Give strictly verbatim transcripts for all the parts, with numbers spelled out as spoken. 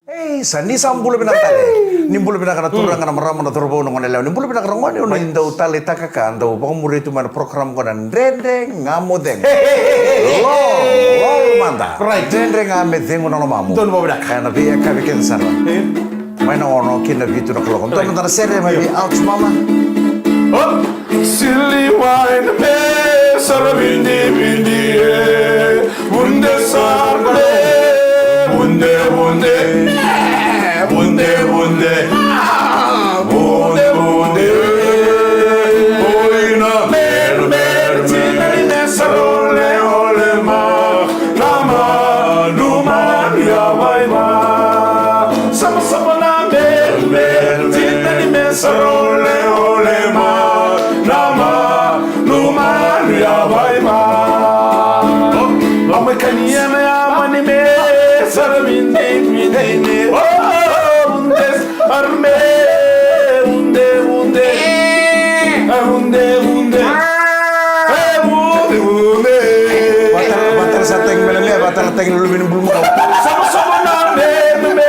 Ei, sa ni sa bula vinaka tale. Ni bula vinaka na turaga, na marama, na cauravou, na goneyalewa. Ni bula vinaka na gone, o ni dau taleitaka ka dau vakamuri tu mai na program qo na Dredre Ga Mo Cegu. Lolo mada. Dredre ga me cegu na lomamu. Donu vakavinaka. Ena veiyakavi kece sara. Mai na ono ki na vitu na kaloko. Donu mada na sere mai vei Ouch Mama. Sili wai na me sara vidividi e. Vunde sara de, vunde, vunde, vunde, vunde, vunde. Oi na meru, meru, tina ni me sara ole, ole ma, na ma, nu ma, ni a vai ma. Sama, sama na meru, meru, tina ni me sara ole, ole ma, na ma, nu ma, ni a vai ma. Au mai kania na yamani me sara vindi, vindi ni. Oh, undes, arme, unde, unde. Unde, unde. Eh, unde, unde. Vatara, vatara sa tagi mele me, vatara tagi lulu vini bulu mo. Sama, sama na me, me, me,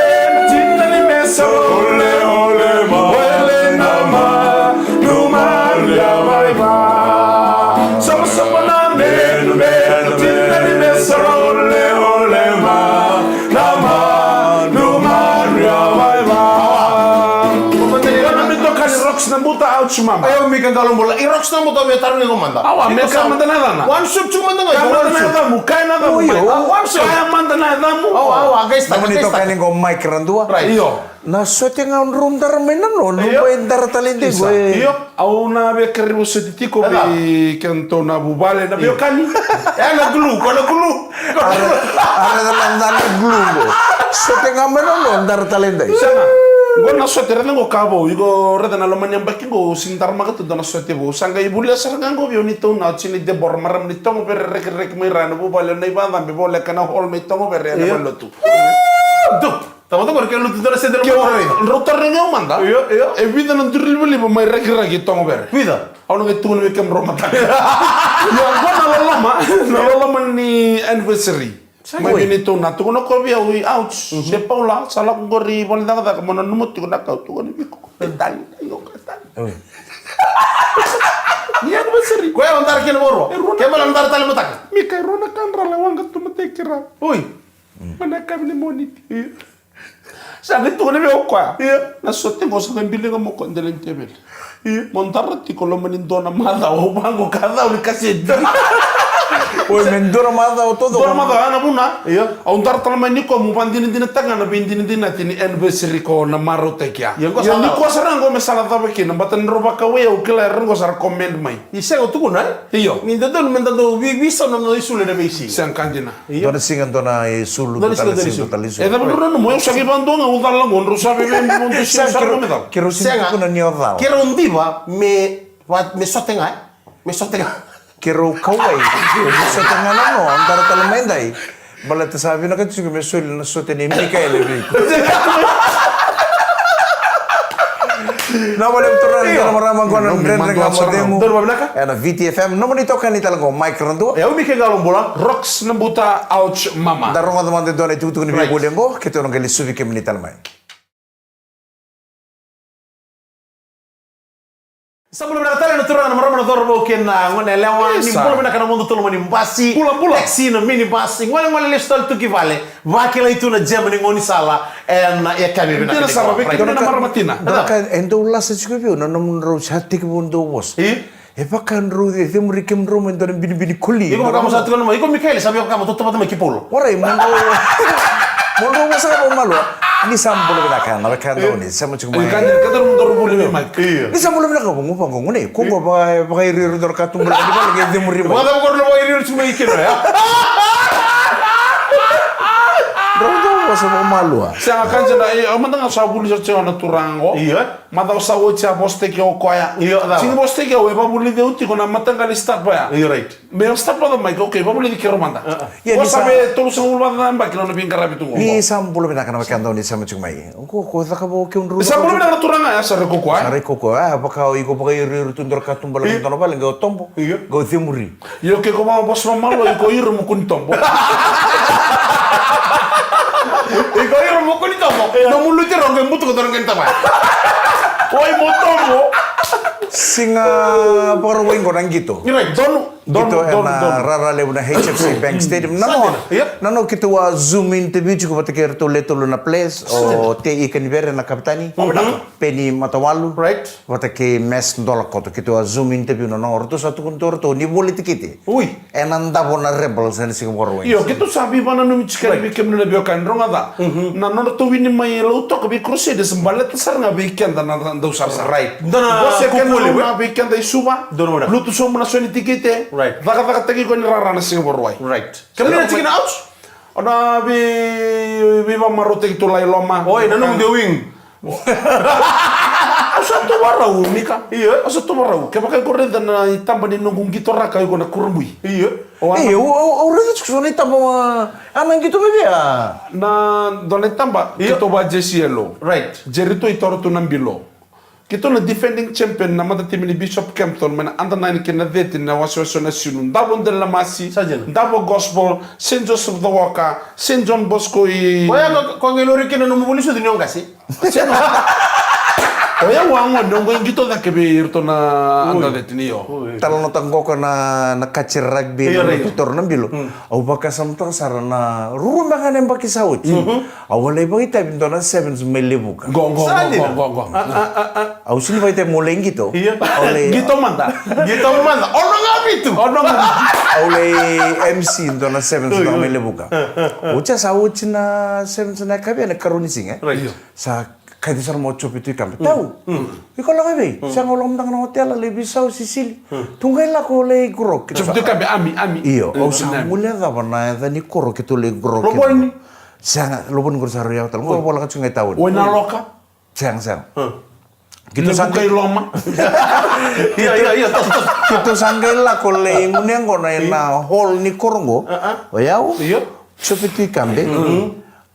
tina ni me sara. Ole, ole ma, ole na ma. Numanu ya vaiva. Sama, sama na menu, menu, tina ni me sara ole, ole ma. Nama, numanu ya vaiva. Io, na me toka ni Rox Nabuta, Ouch Mama. Io, Mika Qalobola. I Rox Nabuta me tarogi iko mada. Awa, me kaya mada na yacana. One shot tu mada ga. Kaya mada na yacamu, kaya na yacamu. Io. One shot. Kaya mada na yacamu. Awa, awa, gaista, gaista. Nomuni toka ni qo Mike Radua. Right. Io. Na sote ga drau dara mai na noda, io, mai dara tale dei qo, e. Io, au na via kere vosoti tiko vei kedatou na vuvale, na veiwekani. E na glue, ko na glue. Are, are na, na, na glue qo. Sote ga mai na noda, dara tale dei. Sega. Qo na sote, raica qo ka vou, iko raica na loma ni yabaki qo, au sega ni daramaka tu dua na sote vou. Sa qai volia sara ga qo vei au ni tou na, o Jini Debora, marama ni Togovere, rekireki mai ra na vuvale, na ivacabe, voleka na hall mai Togovere, e na, io, valelotu. Io. Tamata qori kei lotu dua na sede na mata raica. Drau tarogi au mada. Io, io. E vica na duri livaliva mai Rakiraki, Togovere. Vica? Au na qai tukuna vei kemudrau mataka. Io, qo na loloma, na loloma ni anniversary. Sa mai vei neitou na tukuna ko vei au, i Ouch, se Paula, sa lako qori vale ni cakacaka, mo nanuma tiko na ka au tukuna vei iko. E tagi, tagi, o ka tagi. Oi. Ni anniversary. Koya o dara kina vakarua. E rua na. Kemala o dara tale mataka. Mika, e rua na ka dra la waqa tu mataki ra. Oi. Mai na yakavi ni Moniti. Io. Sa qai tukuna vei au o koya. Io. Na sote qo sa qai bili ga mo koya dela ni teveli. Io. Mo dara tiko loma ni dua na macawa, au vaqo ka cau ni kaseti. Oi, me dua na macawa taucoko. Dua na macawa, ya na vuna. Io. Au dara tale mai ni koya, mo vakadinadinataka ga na veidinadinati ni anniversary ko na marautaki ya. Io, qo sa ni koya sara qo me sa na cava kina, baleta ni drau vakawai au, kila era qo sa ra comment mai. Ni sega, au tukuna, e? Io. Ni dodonu me da dau vi, visau na noda isulu ena veisiga. Sega, ka dina. Io. Dua na siga, dua na isulu, dua na siga, dua na isulu. E cava drau nanuma, au sa qai vakadua ga, au cala qo, drau sa vei, vei, vei, vei, sega, sara keirau, me cala. Keirau sega ni tukuna ni o cala. Keirau diva me, va, me sote ga, e? Me sote ga. Keirau kauwai, me sote ga na no, dara tale mai dai. Baleta sa vinakati tiko me soli na sote nei Mikaele vei iko. Na vale turaga, io, na marama qo na Dredre Ga Mo Cegu. Donu vakavinaka. Ena VitiFM, nomuni itokani tale qo Mike Radua. E au Mika Qalobola. Rox Nabuta, Ouch Mama. Da rogoca mada e dua na itukutuku ni veivoli qo, keitou na qai lesuvi kemuni tale mai. Sa bula vinaka tale na turaga, na marama, na cauravou kei na goneyalewa. Ni bula vinaka na noda tolu mai ni basi. Bula, bula. Taxi, na minibus. Golegole lesu tale tu ki vale. Vakilai tu na jema ni gaunisala ena yakavi vinaka. Dina sara, vei kemuni na marama tina. Dua na ka e dau lasa tiko vei au na nomudrau sa tekivu dau vosa. Io. E vaka drau cemuri kemudrau mai dua na binibini koli. Iko vaka mo sa tukuna mai, iko Mikaele, sa vei vaka mo tautauvata mai kei Paula. Warai, mo drau, mo drau vosa vakamalua. Ni sa bula vinaka na wekada, ni sa mati mai. Ka ni, ka drau, drau vuli mai. Io. Ni sa bula vinaka, vaqo, vaqo, gone. Ko qo vaka, vakairiiri dua na katuba ni vale, qai cemuri mai. Vaka, vaka, vakairiiri tiko mai kina, ya. Drau, drau vosa vakamalua. Sega, ka dina, e, au mada ga sa vuli sa tiko na turaga qo. Io. Macawa sa oti a vosataki au o koya. Io, cava? Sega ni vosataki au, e vakavulici au tiko na mataqali staff ya. Io, right. Me staff ya, Mike, okay, vakavulici keirau mada. Io, ni sa vei tolusagavulu vakacaca na yabaki na nona veiqaravi tu qo. Ni sa bula vinaka na wekada, ni sa mati mai. Qo, qo cakava o kemudrau. Ni sa bula vinaka na turaga, ya sa rai ko koya. Sa rai ko koya, a, vaka o iko vakairiiri tu dua na katuba laki dua na vale, qai o tobo. Io. Qai o cemuri. Io, ke ko vaka vosa vakamalua, iko ira mo kua ni tobo. Iko iro mo koni tomo. Ia. Nomu luti rogo e butuka dona keni tama. Oi mo tomo. Siga Vakarauwai qo na qito. Right, donu, donu, Qito donu, ena donu. Rara levu na H F C Bank Stadium. Na Sa noa, dina. Yep. Na noa keitou a Zoom interview tiko vata kei iratou le tolu na players. O Tei Ikanivere na kapitani. Peni Matawalu. Right. Vata kei Mes Dolakoto. Keitou a Zoom interview na noa. Ratou sa tukuna tu ratou ni voli tikite. Ui. Ena davo na Rebels ena siga Vakarauwai. Io, keitou sa veivakananumi tiko kina vei kemuni na veiwekani, rogoca. Na nodratou wini mai Lautoka vei Crusaders, baleta sara ga vei keda na dau sarasara. Right. Dua na Vose kena kukuli, rau we? Na vei keda i Suva. Dua na wena. Lutu sobu na so ni tikite. Right. Cakacakataki koya ni rara na siga Vakarauwai. Right. Kemuni na chicken out? O na vei, veivakamarautaki tu la i loma. Oi, na nomu de wing. Au sa tu varau, Mika. Io. Au sa tu varau. Kevaka iko raica na itaba ni noqu qito raka iko na kurabui. Io. O ana Ei, au, au, au raica tiko so na itaba, a, ana qito mai vei a? Na dua na itaba, Io. Keitou va jersey yellow. Right. Jeri tu i toro tu na bilo. Keitou na defending champion na matatimi ni Bishop Kempton mai na under nine kei na thirteen na wasewase na sinu. Davo Dela Masi, Sa dina. Davo Gospel, Saint Joseph the Walker, Saint John Bosco i Koya ko, ko qai lori kina nomu vuli sucu ni o qase. Sega. O yau a gone, au qai qito cake vei iratou na under thirteen, io. Talanoataka qoka na, na kaci rugby, Io, na io. Toro na bilo. Au vakasamataka sara na ruru beka na yabaki sa oti. Au a lai vakaitavi dua na sevens mai Levuka. Go, go, Sa go, dina. Go, go, go. A, a, a, a. Au sini vakaitavi mo lai qito. Io. Au lai Qito mada. Qito mada. Ono ga vitu. Ono ga vitu. Au lai M C dua na sevens Oi, na oi. Mai Levuka. Oti a sa oti na sevens na yakavi ena karua ni siga. Right. Io. Sa kaica sara mai o Jope Tuikabe. Tau. Iko lako i vei? Sega, au lako mada ga na otela, lai veisau, sisili. Tu qai lako lai grow. Jope Tuikabe, Ami, Ami. Io, au sa guilecava na yaca ni koro keitou lai grow. Lovoni. Sega, Lovoni qori sa rui yawa tale. Qo voleka tiko ga i tauni. Wainaloka. Sega, sega. Keitou sa Levuka i loma. Ia, ia, ia, toso, toso. Keitou sa qai lako lai gunu yaqona ena hall ni koro qo. O yau. Io. Jope Tuikabe.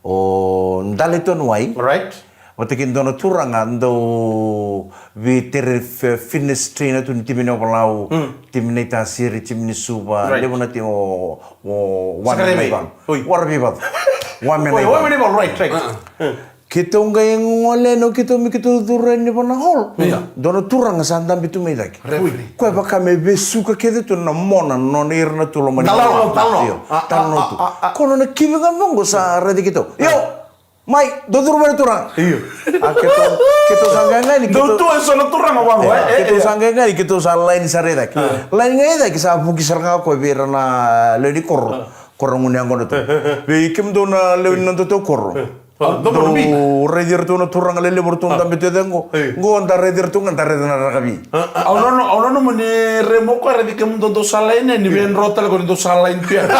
O Dale Tonuwai. Right. Vata kei dua na turaga dau veitere f-, fitness trainer tu ni timi ni Ovalau, timi ni Tasiri, timi ni Suva, Right. levu na timi o, o Wame Sakaria Naivalu. Oi. Wara Veivalu. Wame Oi, Naivalu. Wame Naivalu, right, right. Keitou qai gole yani o keitou me keitou curu yani vana hall. Ia. Dua na turaga sa dabe tu mai cake. Referee. Koya vaka me vesuka kece tu na mona na nona ira na tu loma ni Talanoa, talanoa. Io, A, a, talanoa a, tu. A, a. Ko nona kivi ga vaqo sa raici keitou. Io. Mai, dou curu mai na turaga. Io. A keitou, keitou sa qai yani, Dou keitou tu e so na turaga vaqo, Io, e, e, keitou e. Sa qai yani, keitou sa laini sara i cake. Laini ga i cake sa vuki sara ga koya vei ira na lewe ni koro. Koro gunu yaqona tu. Vei kemudou na lewe ni nodatou koro. A, dou mani bi. Dou raici iratou na turaga lelevu ratou dabe tu e cake qo. Ei. Qo da raici iratou ga, da raica na rakavi. A, a, Au a. nono, au nono mo ni remu o koya, raici kemudou dou sa laini yani, vei dro tale ko ni dou sa laini tu yani.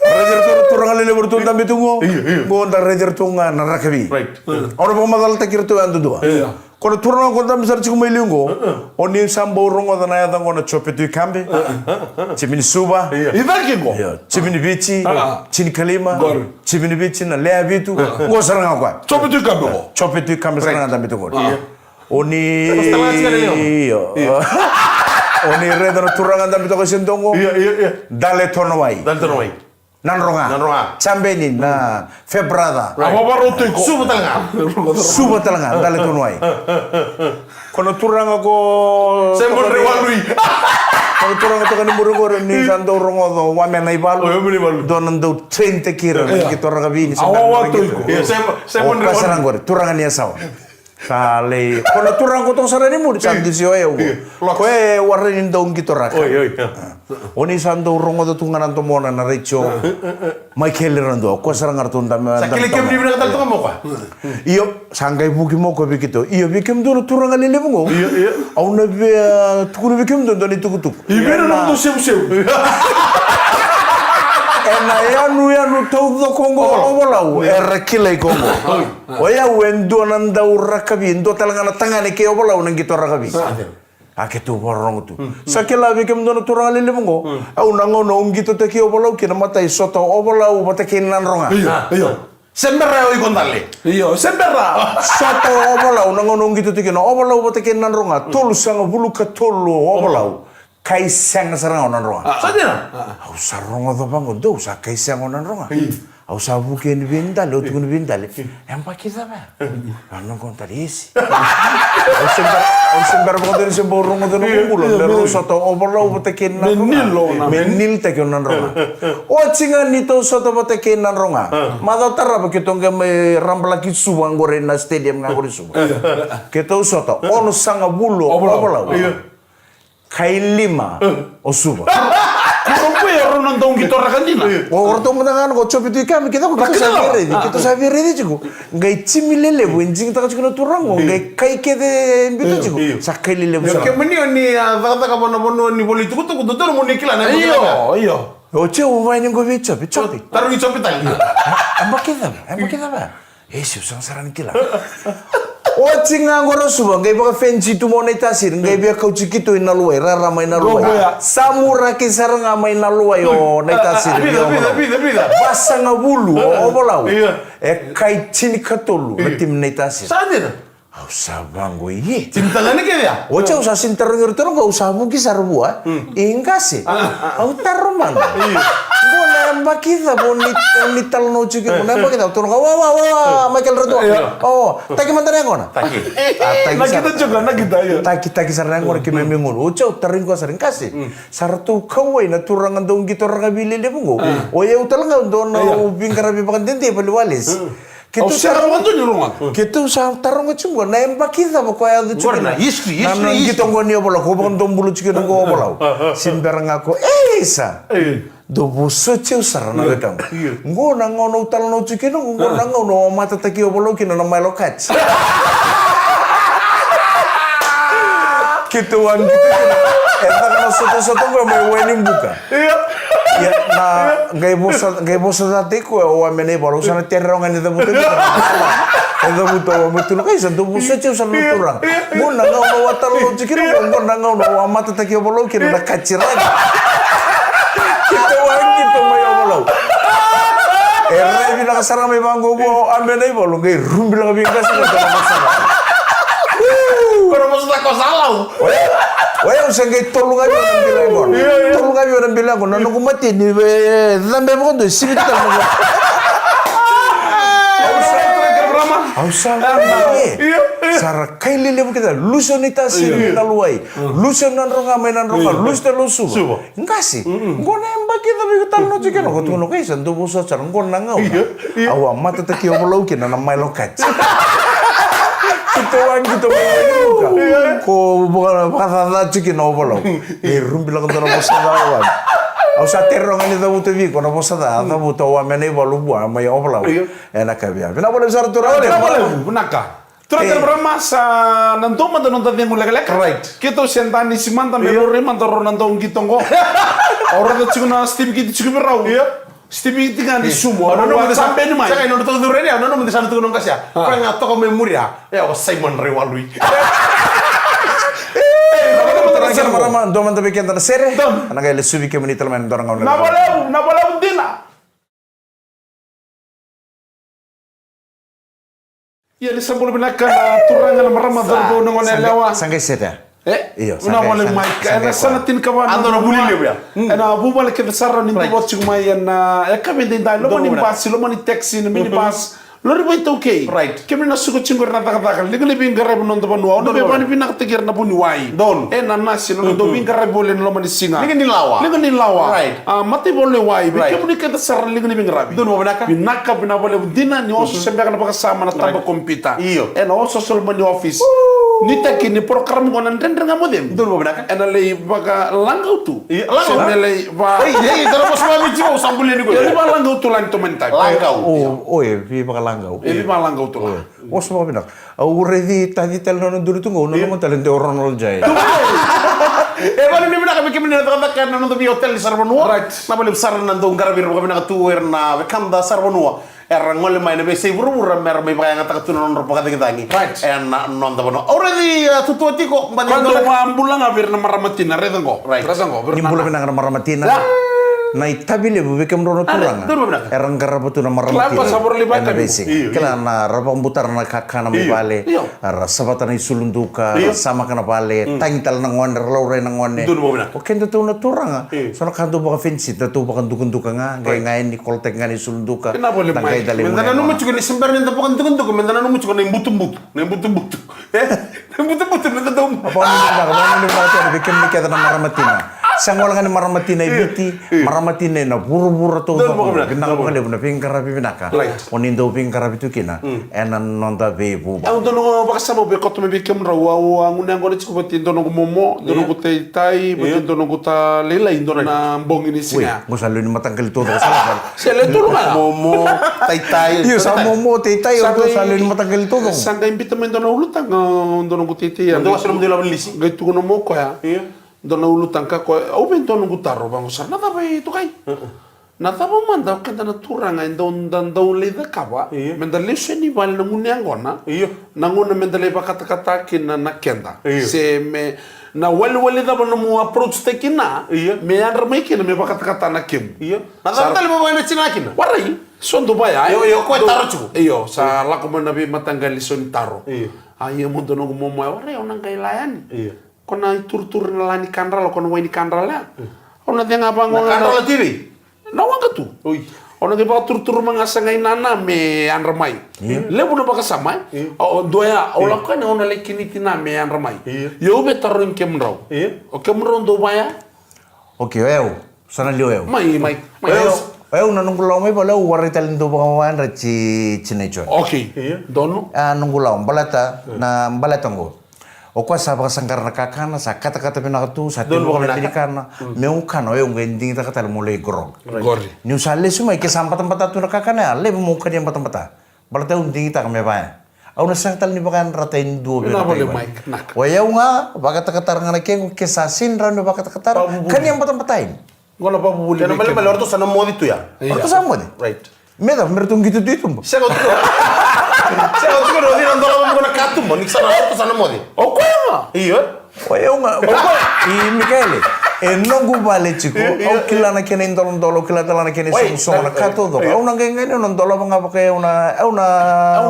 Raici iratou na turaga lelevu ratou dabe tu qo. Io, io. Qo da raici iratou ga na rakavi. Right. Au na vakamacalataki iratou yadudua. Io. Ko na turaga ko dabe sara tiko mai liu qo. O ni sa bau rogoca na yaca qo na Jope Tuikabe. Timi ni Suva. Io. I cake qo. Io. Timi ni Viti. A, a. Tini kalima. Qori. Timi ni Viti na lewe vitu. Qo sara ga o koya. Jope Tuikabe qo. Jope Tuikabe sara ga dabe tu qori. Io. O ni Mas tala tiko na liu. Io. Io. O ni raica na turaga dabe toka e Sentogo. Io, io, io. Dale Tonowai. Dale Tonowai. Nadroga. Nadroga. Jabeni na Fair Brother. Right. A vavarau tu iko. Suva tale ga. Suva tale ga, Dale Tonowai. Ko na turaga ko Simon Rewalui. Ko na turaga toka ni muri qori ni sa dau rogoca o Wame Naivalu. O Wame Naivalu. Dua na dau train taki ira na Io. Keitou rakavi ni sa Awawa tu iko. Io, Simon, Simon Rewalui. O koya sara qori, turaga ni Yasawa. Sa lai, ko na turaga ko toka sara ni muri, sa dusi o yau. Io, locks. Ko e warai ni dau qito raka. Oi, oi, io. O ni sa dau rogoca tu ga na domona na retio. Mai keli ra dua, ko sara ga ratou da me Sa da kele kemi ni vinaka tale toka mo koya. Io, sa qai vuki mo koya vei keitou. Io, vei kemudou na turaga lelevu qo. Io, io. Au na via tukuna vei kemudou dua na itukutuku. I vei na Ena nomudou sevusevu? Ena yanuyanu taucoko qo o Ovalau, era kilai iko qo. Oi. O yau e dua na dau rakavi, dua tale ga na tagane kei Ovalau na qito rakavi. Sa. A keitou vakarorogo tu. Sa kila vei kemudou na turaga lelevu qo. Au na gauna au qitotaki Ovalau kina matai sota o Ovalau vata kei Nadroga. Io, io. Se bera o iko Dale. Io, se bera. Sota o Ovalau, na gauna au qitotaki kina Ovalau vata kei Nadroga, tolusagavulu ka tolu o Ovalau. Kai sega sara ga o Nadroga. Sa dina? Au sa rogoca vaqo, dou sa kai sega o Nadroga. Au sa vuki yani vei Dale, au tukuna vei Dale. E yabaki cava ya? A noqu Dale, isi. Au se bera, au se bera vakadua ni se bau rogoca na noqu bula. Me rau sota o Volau vata kei Nadroga. Me niltaki o Nadroga. Oti ga ni tou sota vata kei Nadroga. Macawa tarava keitou qai mai rabalaki Suva qori na stadium ga qori Suva. Keitou sota, onosagavulu o Volau. Kai lima o Suva. Kuro koya rau na dau qitoraka dina. O ratou mada ga na ko Jope Tuikami kece ko keitou sa via raici, keitou sa via raici tiko. Qai timi lelevu e digitaka tiko na turaga qo, qai kai kece e biuta tiko. Sa kai lelevu sara. Kemuni o ni a cakacaka vua na vanua ni voli tukutuku, dodonu mo ni kila na. Io, io. O Joe, vaya ni qo vei Jope, Jope. Tarogi Jope tale. Yabaki cava, yabaki cava. E, se u sega sara ni kila. Oti ga qo ra Suva, qai vakafenisi tu mai o Naitasiri, qai via kauti keitou i Naluwai, rara mai Naluwai. Sa muraki sara ga mai Naluwai o Naitasiri. Vica, vica, vica, vica. Vasagavulu o Volau. E kai tinikatolu na timi Naitasiri. Sa dina? Au sa vaqo, ie. Timi tagane kece ya? Oti au sa sini tarogi iratou qo, au sa vuki sara vua. I qase. Au taro mada. Qo na yabaki cava o ni, o ni talanoa tiko kina? Na yabaki cava? Au taro ga, wa, wa, wa, wa, Michael Ratua. O, taki mada na yaqona. Taki. A, taki sara. Taki, taki sara na yaqona, keimami gunu. Oti au tarogi koya sara, qase. Sa ratou kauwai na turaga dau qitoraka veilelevu qo. O yau tale ga au dua na au veiqaravi vakadede vale i Walesi. Keitou sa, keitou sa taroga tiko qo, na yabaki cava ko yaco tiko na, na qito qo ni o Volau, ko vakadomobula tiko na qo o Volau. Sini bera ga ko, e, isa. Dou vosoti au sara na wekaqu. Qo na gauna au talanoa tiko kina, qo na gauna au a matataki o Volau kina na Milo Kati. Keitou a qito kina. E caka na sotasota qo mai Wainibuka. Ia, na, qai vosa, qai vosa ca tiko, o Wame Naivalu, au sa na tere rawa ga ni cavuta. E cavuta o Wame, tukuna, qai sa dou vosoti au sara na turaga. Qo na gauna au a talanoa tiko kina, qo na gauna au a matataki o Volau kina na Kati Raki. Keitou a qito mai o Volau. E rai vinaka sara mai vaqo vua o Wame Naivalu, qai rubilaka vei qase na turaga sara. Ko na vosa ca ko sa lau. Oya, oya, au se qai tolu ga vei au na bila yaqona. Io, io. Tolu ga vei au na bila yaqona. Na noqu mateni, e, cabe vakadua, e siviti tale noqu. Au sa, au sa, e, sa ra kai lelevu kece, lusi o Naitasiri mai Naluwai. Lusi o Nadroga mai Nadroga, lusi tale o Suva. Qase, qo na yabaki cava iko talanoa tiko kina? Ko tukuna, qai sa dou vosoti sara, qo na gauna au a matataki o Volau kina na Milo Kati. Keitou a qito mai Wainibuka. Ko vaka, vakacaca tiko kina o Volau. E rubilaka dua na vosa ca o Wame. Au sa tere rawa ga ni cavuta vei iko na vosa ca a cavuta o Wame Naivalu vua mai o Volau. Ena kavi ya. Vinaka vakalevu sara turaga. Vinaka vakalevu, vinaka. Turaga kei na marama, sa na dua mada noda cegu lekaleka. Right. Keitou se danisi mada me laurai mada rau na dau qito qo. Au raica tiko na certificate tiko vei rau. Io. Certificate ga ni sumo. Au nanuma de sa beni mai. Saka, e nodratou curu yani, au nanuma de sa na tukuna o qase ya. Koya ga toka mai muri ya. E, o Simon Raiwalui. Turaga kei na marama, dua mada vei keda na sere. Dua. Ena qai lesuvi kemuni tale mai na dua na gauna. Vinaka vakalevu, vinaka vakalevu dina. Ia, ni sa bula vinaka na turaga, na marama, cauravou, na goneyalewa. Sa qai set ya? E? Io, sa qai, sa qai set ya. Ena yasana tinikava na vuvale levu ya. Ena vuvale kece sara ni dau tiko mai ena yakavi edaidai, loma ni basi, loma ni taxi, na minibus, lori vakaitaukei. Right. Kemuni na suka tiko qori na cakacaka, liga ni veiqaravi na noda vanua, o na veivakavinavinakataki ira na vuniwai. Ena nasi, na nodra dau veiqaravi voli ena loma ni siga. Liga ni lawa. Liga ni lawa. Right. A, mataivalu lewai, vei kemuni kece sara na liga ni veiqaravi. Donu vinaka. Vinaka, vinaka vakalevu dina, ni oso se beka na vakasama na taba kompiuta. Io. Ena osooso loma ni office. Ni taki ni program qo na Dredre Ga Mo Cegu. Donu vinaka. Ena lai vakalagau tu. Io, lagau. Se na lai va- Ei, ei, tara vosa vakaViti, au sa bulia ni koya. Ena lai vakalagau tu la ni tomani tavi. Lagau. O, o, e veivakalagau. E veivakalagau tu la. Vosa vakavinaka. Au raici Taci tale na nona duri tu qo, na nona tale deu Ronald Jai. E vakanuinui vinaka vei kemuni na cakacaka ena noda veihotel ni saravanua. Right. Na valevu sara na dau qaravi ira vakavinaka tu era na wekada saravanua. Era gole mai na veiyasai vuravura mera mai vakayagataka tu na nodra vakacagicagi. Right. Ena noda vanua. Au raici, a, Tutua tiko, baci. Koya dau vakabula ga vei ira na marama tina, raica qo. Right. Raica qo, vei ira na. Ni bula vinaka na marama tina. Ya. Na itavi levu vei kemudrau na turaga era qarava tu na marama tina ena veisiga. Kila na ra vakabutara na kakana mai vale, ra savata na isulu duka, ra samaka na vale, tagi tale na gone, ra laurai na gone. O kedatou na turaga, so na ka dau vakafenisita, dau vakadukaduka ga, qai ga yani kolotaki ga na isulu duka, na qai dau lai. Meda nanuma tiko ni se bera ni da vakadukaduka, meda nanuma tiko na ibutubutu, na ibutubutu. E? Butubutu na dodonu. Vakanuinui vinaka, vakanuinui vinaka tale vei kemuni kece na marama tina. Sega wale ga ni marama tina e Viti, marama tina ena vuravura taucoko. Vinaka vakalevu na veiqaravi vinaka o ni dau veiqaravi tu kina ena noda veivuvale. Au dau noqu vakasama au via kauta mai vei kemudrau, au a gunu yaqona tiko vata e dua noqu momo, dua noqu taitai, vata e dua noqu ta lailai, dua na bogi ni siga. Qo sa lewe ni mataqali taucoko sara. Se lewe tolu ga. Momo, taitai. Io, sa momo, taitai, sa lewe ni mataqali taucoko. Sa qai bita mai dua na ulutaga, dua noqu taitai. Dua sa noqu lisi. Qai tukuna mo koya. Io. Dua na ulutaga ka koya. Au vei dua noqu taro vaqo sara. Na cava e tukai? Na cava mada o keda na turaga e dau da dau lai cakava? Io. Meda lesu yani vale na gunu yaqona. Io. Na gauna meda lai vakatakata kina na keda. Io. Se me na waliwali cava nomu approach taki kina me yadra mai kina me vakatakata na kemu. Io. Na cava tale mo vakayadrati kina? Warai, so dou vaya. Io, io, ko e taro tiko. Io, sa lako mai na veimataqali so ni taro. Io. A ia mo dua noqu momo ya, warai, au na qai la yani. Io. Ko na ituruturu na la ni kadrala, ko na wai ni kadrala ya. Au na cega vaqo. Na kadrala tv. Na waqa tu. Oi. Au na qai vakaturuturu ma ga sa qai nana me yadra mai. Io. Levu na vakasama e. Io. O dua ya, au lako yani au na lai kini tina me yadra mai. Io. Io, au via tarogi kemudrau. Io. O kemudrau dou vaya? Okei, o yau. Sa na liu o yau. Mai, mai, mai. O yau, o yau na noqu lako mai vale au warai tale ni dau vakavakayadrati Tinai John. Okei. Io. Donu. A noqu lako baleta na baleta qo. O koya sa vakasaqara na kakana, sa katakata vinaka tu, sa tevuka na binikana. Meu kana, o yau qai digitaka tale mo lai grog. Qori. Niu sa lesu mai ke sa batabata tu na kakana ya, levu mo kania batabata. Baleta au digitaka me vaya. Au na sega tale ni vakayadrata e dua vei iratou. O yau ga, vakatakatara ga na kequ, ke sa sega ni rawa ni vakatakatara, kania batabata yani. Qo na vakavuvuli. Kena ibalebale o ratou sa na moce tu ya. O ratou sa moce. Right. Me cava, me ratou qito tu i tuba. Sega, o tiko. Sega, o tiko, o tiko na dolava mo na katuba ni sa na, o ratou sa na moce. O koya ga. Io. O yau ga, o koya. I Mikaele, e noqu vale tiko, au kila na kena idolodolo, au kila tale na kena isogosogo, na ka taucoko. Au na qai gani, au na dolava ga vaka au na, au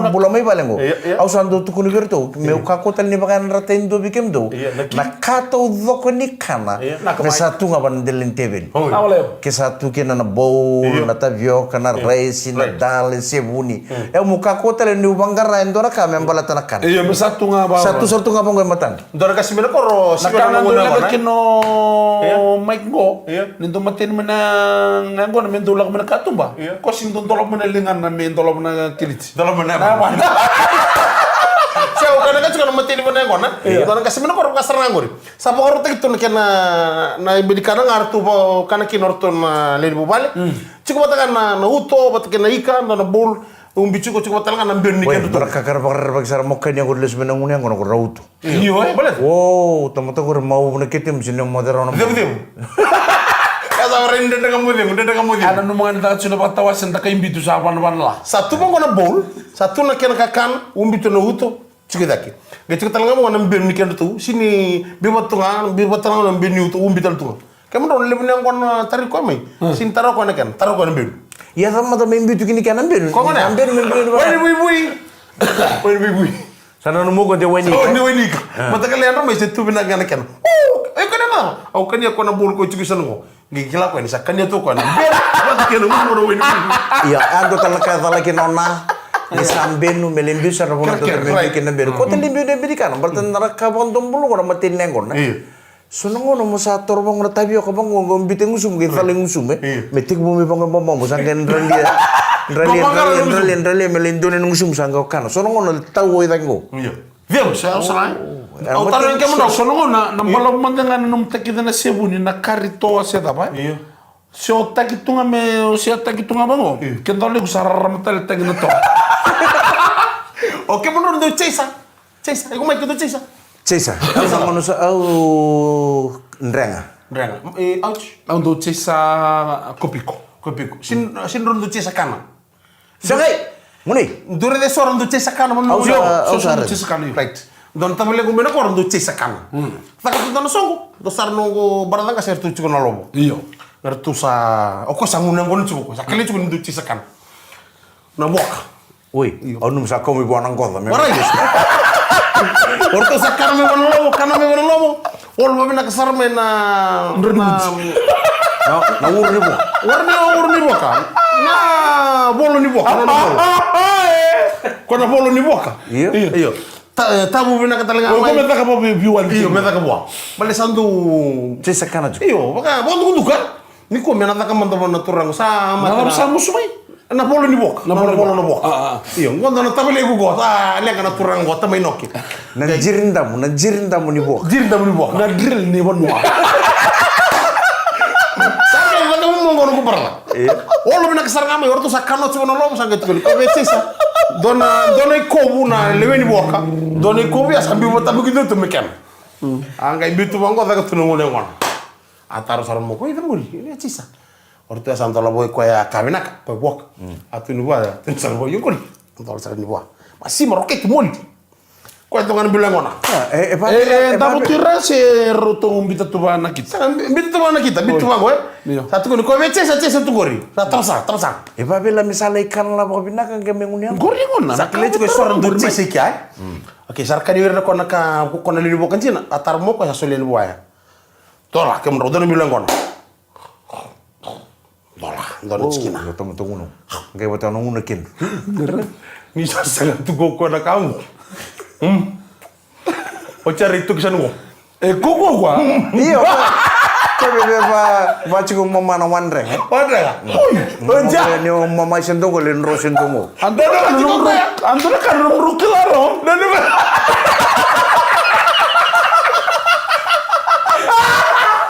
na bula mai vale qo. Au sa dau tukuna vei iratou, meu kakua tale ni vakayadrata e dua vei kemudou. Na ka taucoko ni kana me sa tu ga vana dela ni teveli. Ke sa tu kina na bowl, na tavioka, na raisi, na dal, e sevuni. E au mo kakua tale niu vaqara e dua na ka me baleta na kana. Io, me sa tu ga vaqo. Sa tu sara tu ga vaqo e matana. Dua na ka simi na koro, simi na koro. Na ka na dau leqa kina o Mike qo. Io. Ni dau mateni mai na yaqona me dau lako mai na katuba. Io. Ko si dau dolava mai na ligana me dolava na kiliti. Dolava mai na yaqona. Se au kana ka tiko na mateni mai na yaqona. Io. Dua na ka simi na koro ka sara ga qori. Sa vakarotaki tu na kena na ibedi kana ga ratou vakana kina o ratou na lewe ni vuvale. Tiko vata ga na uto vata kei na ika, dua na bowl. Ubi tiko, tiko vata ga na benu ni kedratou. Dua na kakana vakarerevaki sara mo kania qori lesu mai na gunu yaqona qori na uto. Io, e baleta. O tamata qori mau na kete mo sini moce rawa na cevucevu. Ka sa varai dredre ka mo cevu, dredre ka mo cevu. A nanuma ga ni caka tu na vakatawase na dakai bitu sa vanavana la. Sa tu vaqo na bowl, sa tu na kena kakana, ubi tu na uto. Tiko i cake. Qai tiko tale ga vaqo na benu ni kedratou. Sini biu vata tu ga, biu vata tu ga na benu ni uto, ubi tale tu ga. Kemudrau na levu ni yaqona tara koya mai. Sini tara koya na kena, tara koya na benu. Ia sa mata mai biu tu kina kena benu. Koya gona. Na benu me benu. Waini vuivui. Waini vuivui. Sa na nomu ko de waini. O, ni waini ka. Mataka le yadra mai se tu vinaka ga na kena. O, e kena ga. Au kania koya na bowl ko tiko i sana qo. Qai kila koya ni sa kania tu koya na benu. Vata kena gumu na waini. Ia, a dua tale na ka e cala kina o na. Ni sa benu, me lai biu sara vuna dua tale me biu kina na benu. Ko tale biu na benu kana. Baleta na ka vakadomobula qo na mateni na yaqona. Io. So na gauna mo sa toro vaqo na tavioka vaqo qo bita e gusumu, qai cala e gusumu, e. Io. Me tekivu mai vaqo e baba mo sa qai dralia. Dralia, dralia, dralia, dralia, me lai dua na gusumu sa qai kana. So na gauna tau o i cake qo. Io. Veu, se au sara, e? Au taro ni kemudrau, so na gauna, na balavu mada ga na nomu takica na sevuni, na kari toa se cava, e? Io. Se o taki tu ga me, o se o taki tu ga vaqo. Io. Ke dau leku sa rarama tale taki na toa. O kemudrau dau chaser. Chaser, iko mai ke dau chaser. Chaser. Au sa gauna sa au drega. Drega. E, ouch. Au dau chaser kopiko. Kopiko. Sin, sin drau dau chaser kana. Segai. Guni. Dure de sora dau chase kana mo. Au sa, au sa dau chase kana. Right. Dau tavalequ mai na koro dau chase kana. Caka tu dau na soqo. Dau sara noqu brother qase tu tiko na lovo. Io. Eratou sa, o koya sa gunu yaqona tiko, o koya sa kilai tiko ni dua e chase-a kana. Na vuaka. Oi, au nanuma sa kau mai vua na qoca. Warai. O ratou sa kana mai vua na lovo, kana mai vua na lovo. Olo vakavinaka sara mai na, na, na uru ni vuaka. Warai, na uru ni vuaka. Na volo ni vuaka, na volo. Ko na volo ni vuaka. Io. Io. Ta-, e, tavu vinaka tale ga mai. Ko me caka vua vei, vei wani. Io, me caka vua. Baleta sa dau chase-a kana tiko. Io, vaka, vakadukaduka. Nikua me na caka mada vua na turaga. Sa mate na. Na cava sa musu mai? Na volo ni vuaka. Na volo ni vuaka. Ah, ah. Io, qo dua na tavalequ qo. Sa leqa na turaga qo, tamai Noke. Na jiridamu, na jiridamu ni vuaka. Jiridamu ni vuaka. Na drill ni vanua. Sa qai vakamu qo na ku parala. Io. Olo vinaka sara ga mai, o ratou sa kana oti vua na lovo, sa qai tukuni. Ko vei chase-a. Dua na, dua na ikovu na lewe ni vuaka. Dua na ikovu ya sa biu vata biu ki dua tu me kena. A qai biu tu vaqo, caka tu na gunu yaqona. A taro sara mo ko, "Oi, cava qori?" "E chase-a." O ratou ya sa dola vua, koya ka vinaka, koya vuaka. A tu ni vua, a tu ni sara vua, "Io qori." A dola sara ni vua. Ma sima roketi moli. Koya toka na bilo yaqona. E, e, e, e, davo tu ira se rau tou bita tu va na kita. Sa bi-, bita tu va na kita, bita tu va qo, e? Io. Sa tukuni, "Ko vei chase-a, chase-a tu qori." Sa tavasa, tavasa. E vavela me sa lai kana la vakavinaka qai me gunu yaqona. Qori yaqona. Sa kilai tiko e so ra dau chase-a i kea, e? Okay, sa ra kani vei ira na kona ka, kona lewe ni vuaka dina. A taro mo koya sa solia ni vua ya. Tola, kemudrau dua na bilo yaqona. Dola, dua na tikina. Io, toma, toma, gunu. Qai vata na gunu kina. Ni sa sega tu ko koya na ka qo. Hmm. O Jari tu ki sa nuko. E, ko ko koya? Io. Ko me va, va tiko mama na wadrega. Wadrega. Oi. O ja. Ni o mama se dogo le dro se dogo. Andona ka dro, andona ka dro kila ro. Dona.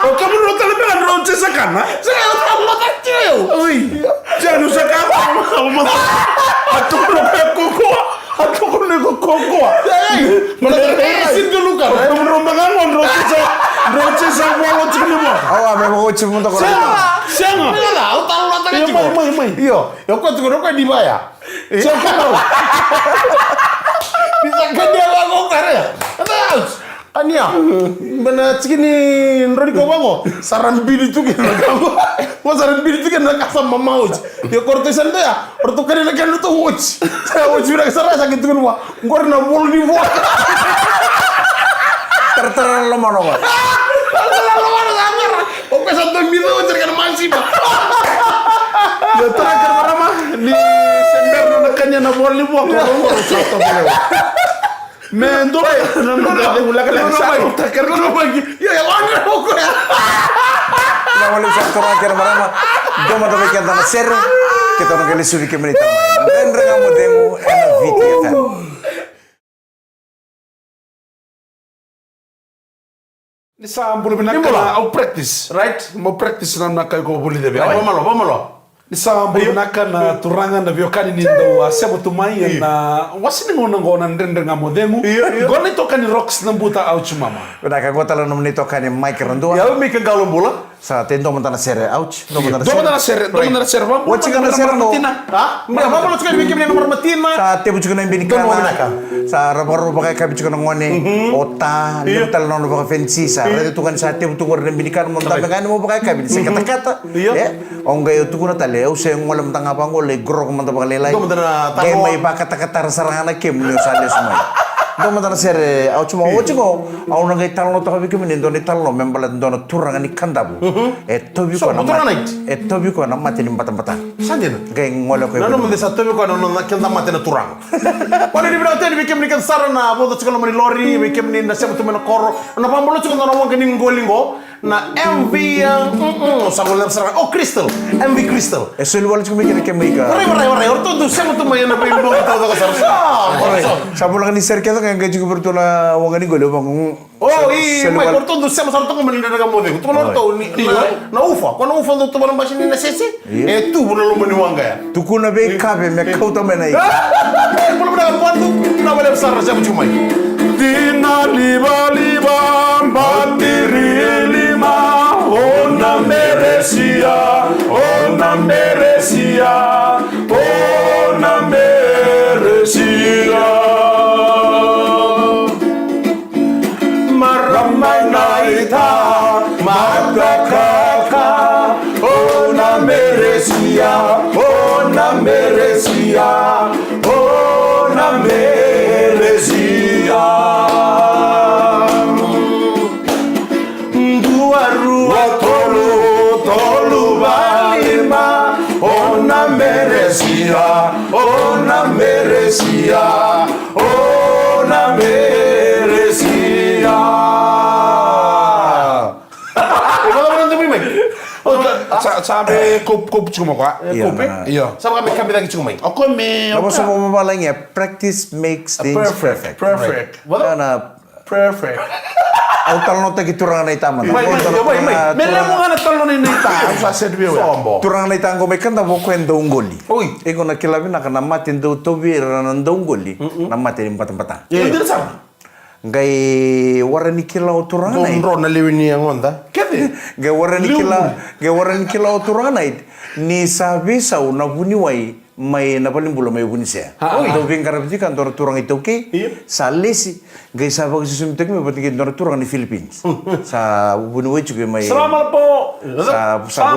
O kemudrou tale beka drau chase-a kana. Sega, au tau mata tiko. Oi. Janu sa ka. A tukuna pe kokoa. A tukuna ko kokoa. Ei. Mana rere si dulu ka. O kemudrou beka drau chase-a. Drau chase-a vua lo tiko ni vua. Awa, me vou tiko muta ko. Sega. Sega. Au tau mata tiko. Mai, mai, mai. Io. Io ko tiko ko ni vaya. Sega. Ni sa kania vaqo kare. Ania. Bena tiki ni droni ko vaqo. Sa ra bini tu kina na ka. Mo sa ra bini tu kina na ka sa mama oti. Io ko ratou sa dea. Ratou kania na kena ratou oti. Sa oti vinaka sara sa ki tukuni vua. Qori na volo ni vua. Taratara na lomana vua. Taratara na lomana sa qara. O koya sa dau mica oti na kena masiba. Io, turaga kei na marama, ni se bera na kania na volo ni vua, ko rau sa toka lewa. Me dua na noda cegu lekaleka sa toka lewa. Io, io, io, io, io. Na vale sa turaga kei na marama, dua mada vei keda na sere, keitou na qai lesuvi kemuni tale mai. Dredre Ga Mo Cegu, ena Viti F M. Ni sa bula vinaka na, au practice, right? Mo practice na, na kai ko vulica vei au. Vamalo, vamalo. Ni sa bula vinaka na turaga, na veiwekani ni dau a sema tu mai ena wase ni gauna qo na Dredre Ga Mo Cegu. Io, io. Qo na itokani Rocks Nabuta, Ouch Mama. Vinaka, qo tale na nomuni itokani Mike Radua. Ia, au Mika Qalobula. Sa tei dua mada na sere, ouch. Dua mada na sere, dua mada na sere, vamos. Oti ga na sere qo. A? Vamos, vamos, vamos, vamos, vamos. Sa tevu tiko na ibe ni kana. Sa ra vakarau vakayakavi tiko na gone. O ta, levu tale na nona vakafenisi, sa raica tu ga ni sa tevu tu qori na ibe ni kana, mo dabe ga yani mo vakayakavi ni se katakata. E, au qai au tukuna tale, au se gole mada ga vaqo, lai grog mada vakalailai. Qai mai vakatakatara sara ga na kemu ni o sa lesu mai. Dua mada na sere, ouch Mama, oti qo, au na qai talanoataka vei kemuni e dua na italanoa me baleta dua na turaga ni Kadavu. E tauvi koya na mate. E tauvi koya na mate ni batabata. Sa dina. Qai gole koya. Nanuma de sa tauvi koya na nona keda mate na turaga. Kua ni vinaka tale vei kemuni kece sara na vodo tiko loma ni lori, vei kemuni na sema tu mai na koro. Na vabolo tiko na waqa ni qoli qo. Na M V, a, mm, mm, sa gole sara. O Crystal. M V Crystal. E soli wale tiko mai kina kemuni ka. Warai, warai, warai. O ratou dau sema tu mai ena veibogi taucoko sara. Sa bula ga ni sere kece ga qai tiko vei ratou na waqa ni qoli, o vaqo. O, i, mai, o ratou dau sema sara toka mai na Dredre Ga Mo Cegu. Tukuna o ratou ni, na, na ufa. Ko na ufa dau tuva na basi ni Nasese. E tuvu na loma ni waqa ya. Tukuna vei Kave me kauta mai na ika. Bula vinaka Patu, na wale sara sema tiko mai. Dina livaliva, batiri lima, o na meresia, o na meresia, o na meresia. Marama naita matakaka, o O na meresia, o na meresia. Dua, rua, tolu, tolu, va, lima. O na meresia, o na meresia, o na meresia. Sa, sa me kop, kop tiko mai koya. Io, kopi. Io. Sa vaka me kabi cake tiko mai. O koya me, na vosa vakavalagi e practice makes things perfect. Perfect. Ana perfect. Au talanoataki turaga na ita mada. Mai, mai, mai, mai. Me levu ga na talanoa ni ita. Au sa set view. Sobo. Turaga na ita qo mai Kadavu o koya e dauqoli. Oi. Iko na kila vinaka na mate dau tauvi ira na dauqoli. Na mate ni batabata. Io, dina sara. Qai wara ni kila o turaga na ita. Dro na lewe ni yagoda. Kece. Qai wara ni kila, qai wara ni kila o turaga na ita. Ni sa veisau na vuniwai mai na valenibula mai Vunisea. Dau veiqaravi tiko e dua na turaga iTaukei. Io. Sa lesi. Qai sa vakasusumitaki mai vata kei dua na turaga ni Philippines. Sa vuniwai tiko mai. Salam alaikum. Sa, sa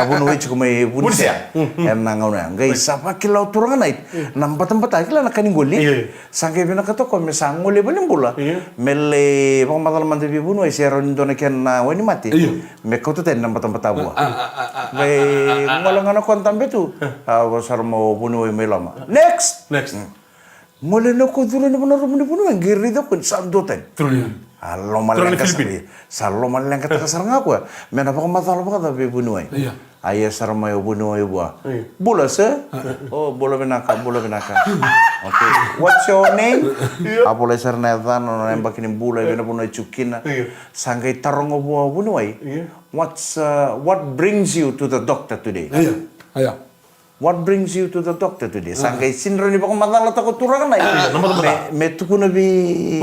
vuniwai tiko mai Vunisea. Ena gauna ya. Qai sa vakila o turaga na ita. Na batabata, kila na ka ni qoli. Io. Sa qai vinakata o koya me sa gole i valenibula. Io. Me lai vakamacala mada vei vuniwai se rawa ni dua na kena wainimate. Io. Me kauta tani na batabata vua. Qai gole ga na koya dabe tu. A vosa sara mai o vuniwai mai loma. Next. Next. Gole na koya curu yani vua na rumu ni vuniwai, qai raica o koya ni sa dua tani. A loma leqa sara. Sa loma leqataka sara ga o koya me na vakamacala vakacava vei vuniwai. Io. A ia sara mai o vuniwai vua. Io. Bula sir. O, bula vinaka, bula vinaka. Okay. What's your name? Io. A volai sara na yacana, na yabaki ni bula, e vei na vanua e tiko kina. Io. Sa qai taroga vua o vuniwai. Io. What's, uh, what brings you to the doctor today? Io. Io. What brings you to the doctor today? Sa qai sega ni rawa ni vakamacalataka o turaga na ita. Me, me tukuna vei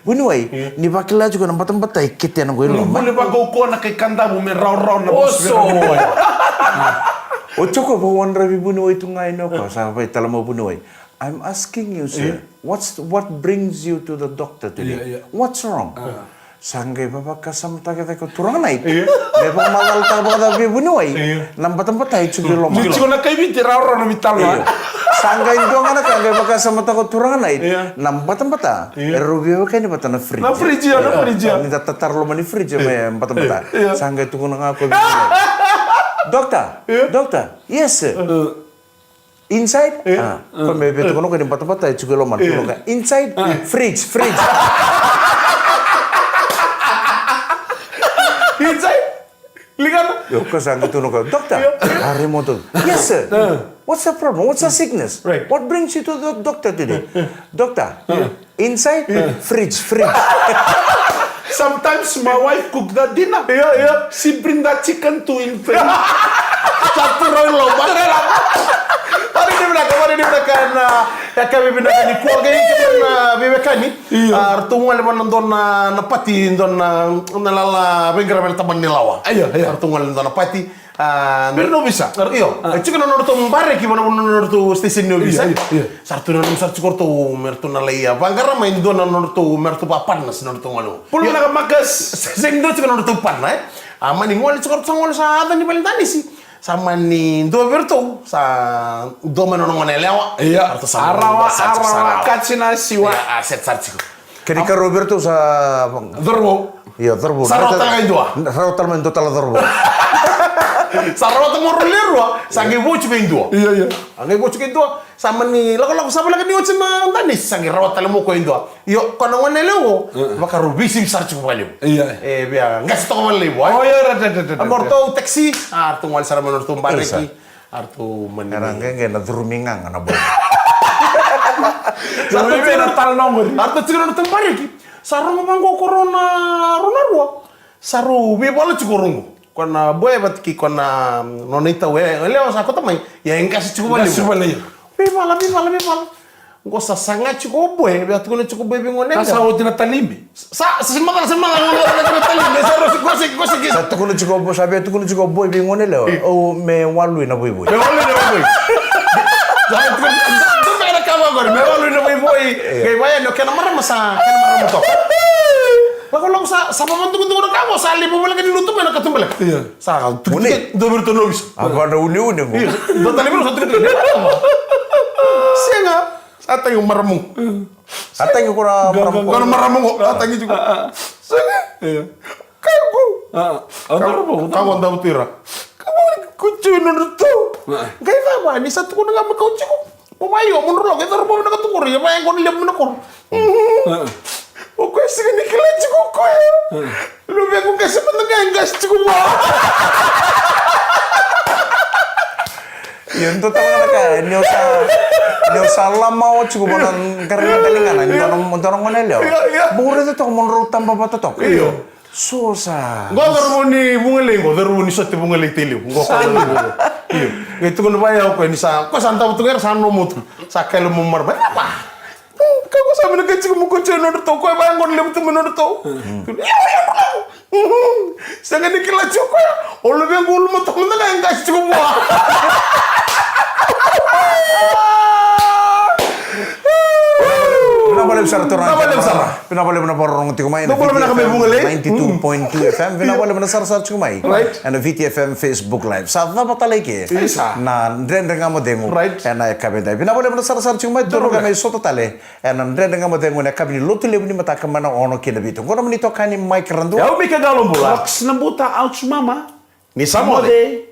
vuniwai. Ni vakila tiko na batabata e ketena qo i loma. Ni vakaukauwa na kai Kadavu me rawarawa na vosa vei vuniwai. O tiko vakawadra vei vuniwai tu ga yani o koya, sa vakaitale mai o vuniwai. I'm asking you, sir, what's, what brings you to the doctor today? What's wrong? Sa qai vavakasamataka cake o turaga na ita. Io. Me vakamacalataka vakacava vei vuniwai. Io. Na batabata e tiko i loma. Ni tiko na kai Viti, rawarawa na veitalanoa. Io. Sa qai dua ga na ka qai vakasamataka o turaga na ita. Io. Na batabata. Io. Era veiwekani vata na fridge. Na fridge, io, na fridge, io. Ni da tatara loma ni fridge, me batabata. Io. Sa qai tukuna ga o koya vei vuniwai. Doctor, doctor, yes, sir. Inside? Io. Ko me vei tukuna o koya ni batabata e tiko i loma, tukuna o koya. Inside? Fridge, fridge. Inside? Ligana? Io, ko sa qai tukuna o koya, doctor. Io. A rai mo tu. Yes, sir. What's the problem? What's the sickness? Right. What brings you to the doctor today? Doctor. Inside, fridge, fridge. Sometimes my wife cook the dinner. Io, io. She bring the chicken to in fridge. Sa tu rau i loma. Vari ni vinaka, vari ni vinaka na yakavi vinaka ni kua qai kemuni na veiwekani. Io. A, ratou gole vua na dua na, na pati, dua na, na lala veiqaravi na tabana ni lawa. Io, io. Ratou gole na dua na pati. A, bera na ovisa. Io, e tiko na nodratou bareki vua na nodratou station ni ovisa. Io, io, io. Sa ratou nanumi sara tiko ratou me ratou na lai, a, vaqara mai dua na nodratou, me ratou va partners na nodratou gole. Bula vinaka Marcus. Sega ni dua tiko na nodratou partner, e. A mani gole tiko ratou sa gole sa yaco ni vale danisi. Sa mani dua vei ratou sa dua mai nona gone yalewa. Io. Ratou sa rawa, sa rawa, kaci na siwa. Io, a set sara tiko. Kena ikarua vei iratou sa cauravou. Io, cauravou. Sa rawa tale ga e dua. Rawa tale mai dua tale cauravou. Sa rawa tale mai rau lewe rua, sa qai vo tiko e dua. Io, io. A qai vo tiko e dua, sa mani lakolako sa voleka ni oti na danisi, sa qai rawa tale mai o koya e dua. Io, ko na gone lewe qo, vakarau veisivi sara tiko vakalevu. Io. E via qase toka vakalevu, e? O, io, right, right, right, right. A mo ratou taxi, a ratou gole sara mai na nodratou bareki. A ratou mani. Era qai qai na curumi gaga na boy. Sa ratou tiko na tala na oqori. A ratou tiko na nodratou bareki. Sa rogo vaqo ko rau na, rau na rua. Sa rau veivala tiko rau qo. Ko na boy vata kei ko na nona itau e lewa sa kauta mai. Ia e qase tiko valevu. Qase valevu. Veivala, veivala, veivala. Qo sa saga tiko o boy, via tukuna tiko o boy vei gone. Sa oti na talimi. Sa, sa, sa macala, sa macala, sa macala, sa talimi. Sa rosi, gosi, gosi, gosi. Sa tukuna tiko, sa via tukuna tiko o boy vei gone lewa. Io. O me walui na voivoi. Me walui na voivoi. Sa tukuna, sa tukuna na ka vaqori, me walui na voivoi. Io. Qai vaya ni o kena marama sa, kena marama toka. Lakolako Sa, sa vavadugudugu na ka qo, sa levu voleka ni lutu mai na katubaleka. Io. Sa ka tuki, dua vei iratou na ovisa. A vana uneune qo. Io, dua tale vei iratou sa tuki. Sega. Sa tagi maramu. A tagi ko na maramu. Ko na maramu qo. A tagi tiko. Sega. Io. Kaku. Kaku. Kaku, dau tu ira. Kaku, ko tu na ndratou. Qai vava ni sa tukuna ga me kau tiko. O mai o mo dro ke dro mo na katukuri, e mai qo ni levu na koro. O koya sega ni kila tiko o koya. Luvequ qase mada ga e qase tiko vua. Io, dua tale na ka, ni o sa, ni o sa lama o tiko vua na qara na daligana, ni dua na, dua na gone yalewa. Io, io. Bau raica toka mo drau taba vata toka. Io. So sa. Qo cauravou ni Vugalei, qo cauravou ni sote Vugalei Tailevu. Qo sa cauravou. Io. Qai tukuna vaya o koya ni sa, koya sa davo tu ga era sa nomu tu. Sa kaila mo marama. Ka ko sa vinakati tiko mo kauti au e nodratou, koya vaya qo na levu tu mai nodratou. Sega ni kila tiko koya, o luvequ ulumatua mada ga e qase tiko vua. Vinaka vakalevu sara turaga. Vinaka vakalevu sara. Vinaka vakalevu na vakarorogo tiko mai ena Viti F M ninety-two point two F M. Vinaka vakalevu na sarasara tiko mai. Right. Ena Viti F M Facebook Live. Sa cava tale i ke. Isa. Na Dredre Ga Mo Cegu. Right. Ena yakavi edai. Vinaka vakalevu na sarasara tiko mai. Turaga, me sota tale. Ena Dredre Ga Mo Cegu ena yakavi ni Lotulevu ni mataka mai na ono ki na vitu. Qo na nomuni itokani Mike Radua. Yau Mike Qalobula. Fox Nabuta, ouch mama. Ni sa moce.